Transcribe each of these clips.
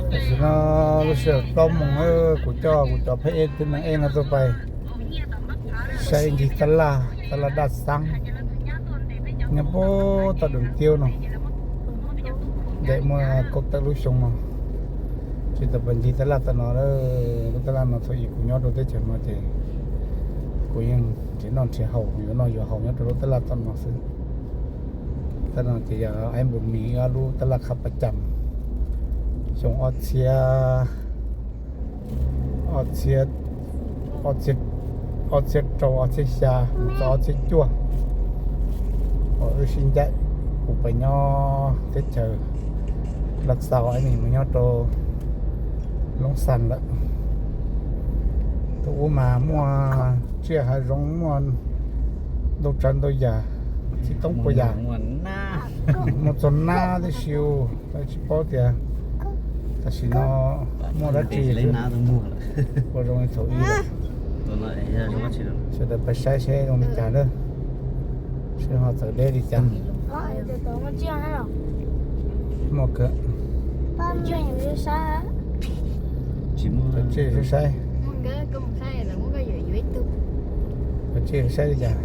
Tam sim no lub sij hawm plaub moos, kuv coj kuv cov phab ej thiab neeg ej no tuaj pais saib ncig tab laj, tab laj daj xab, nyob puag tom Doos Tiub no. Ncaim muaj kaum tawm lub xyoo no tsis tau pais ncig tab laj tom no. Lub tab laj no thaum ub kuv nyob rau teb chaws no ces kuv yeej nrhiav noj nrhiav haus, yuav noj yuav haus nyob rau lub tab laj tom no xwb. Tab no ces yog Aib Npus Mis ob lub tab laj qhab pas cam, xyoo ob txhiab, ob txhiab, ob txhiab, ob txhiab rau ob txhiab xya mus txog ob txhiab cuaj uas wb sib ncaim, kuv pais nyob teb chaws Laj Xaus, Aib Mis mus nyob rau Loob Xas lawm. Thaum ub mas muaj tsiaj hav zoov, muaj ntau tsav ntau yam, txhij toob puas yam, muaj txog nab tib si, tsis paub tias tam sim no muaj dab tsi ua zoo li thaum ub lawm. Sawv daws pais saib seb zoo li cas na, seb ho txawv deb li cas. Muaj kawg. Tsis muaj, saib saib. Tsis saib li cas.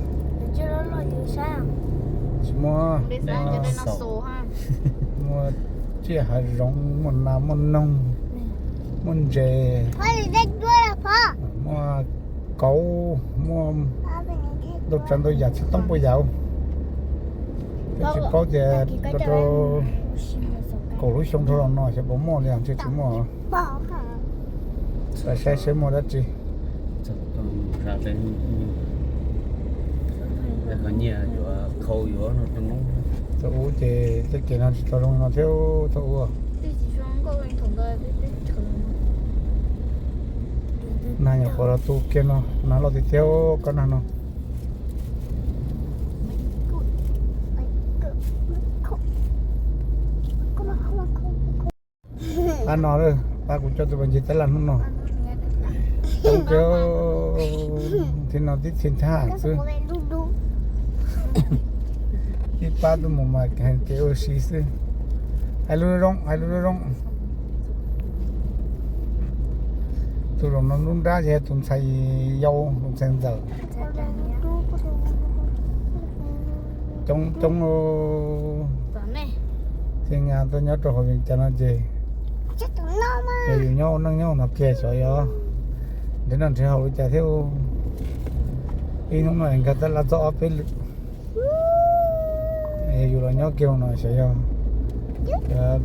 Tsis muaj, muaj tsiaj hav zoov, muaj nas muaj noog, muaj ntses, muaj kauv, muaj ntau tsav ntau yam txhij toob puas yam. Twb tsis paub tias rau kaum lub xyoo dhau los no xyov puas muaj li, ntshe tsis muaj. Saib saib seb muaj dab tsi. Thaum ub ces tej kev no tsis tau zoo no thiab thaum ub. Nag nyuam qhuav los tu kiag no, nag loj tiag tiag koj nag no. Pab no, pab kuv coj tus pais ncig tab laj hnub no. Coob kawg, tib no tib txhia thaj xwb. Ib pab tuaj mus mas hais kev ua si xwb. Hais lus zoo, hais lus zoo. Tus zaum no nruab nrab ces yog tus ntxhais yau, tus ntxhais ntxawm. Coob coob, txij nkawd tuaj nyob rau hauv Vias Cas no ces yog yus nyob ua neej nyob no kiag xyov yog nrhiav noj nrhiav haus li cas thiab. Ib hnub no nkag tab laj txog ob peb lwm. Yog yus los nyob kiag no xyov yog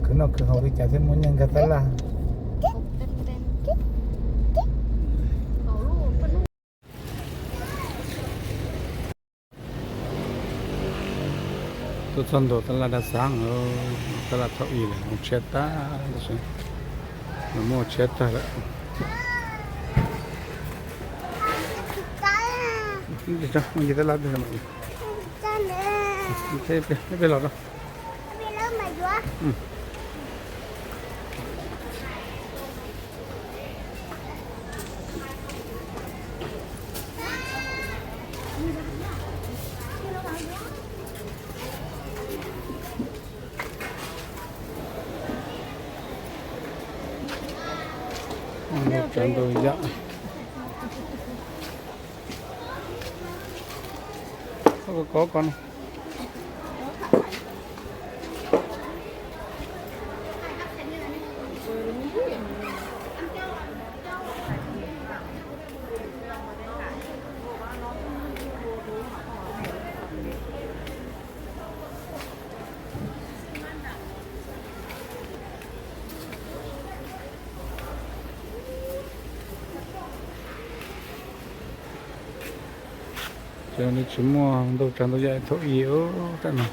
khwv noj khwv haus li cas thiab muaj nyiaj nkag tab laj. Tuaj txog ntua tab laj daj xab, tab laj thaum ub lawm, tshiab tag, muaj tshiab tag lawm. Mus ncig tab laj pem los rau. Ntau tsav ntau yam. Kov kov no. Ces nws tsis muaj ntau tsav ntau yam thaum ub rau no.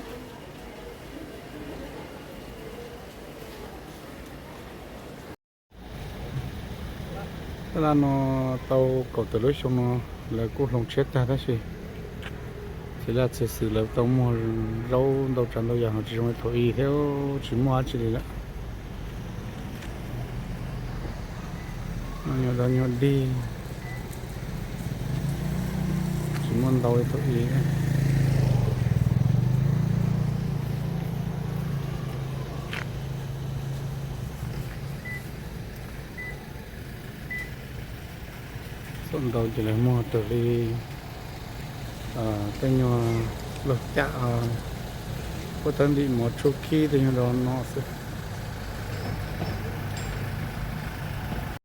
Tab laj no tau kaum tawm lub xyoo no lawv kuj hloov tshiab tag tab sis txiv laj txiv xwm lawv tau muag zaub ntau tsav ntau yam no tsis zoo li thaum ub thiab tsis muaj dab tsi li lawm. Nyuag dog nyuag dig tsis muaj ntau li thaum ub. Thaum ntau ces lawv muag raws li tej nyuag laug caj, puab tab ntim mov tshuab khib tej nyuag rau no xwb.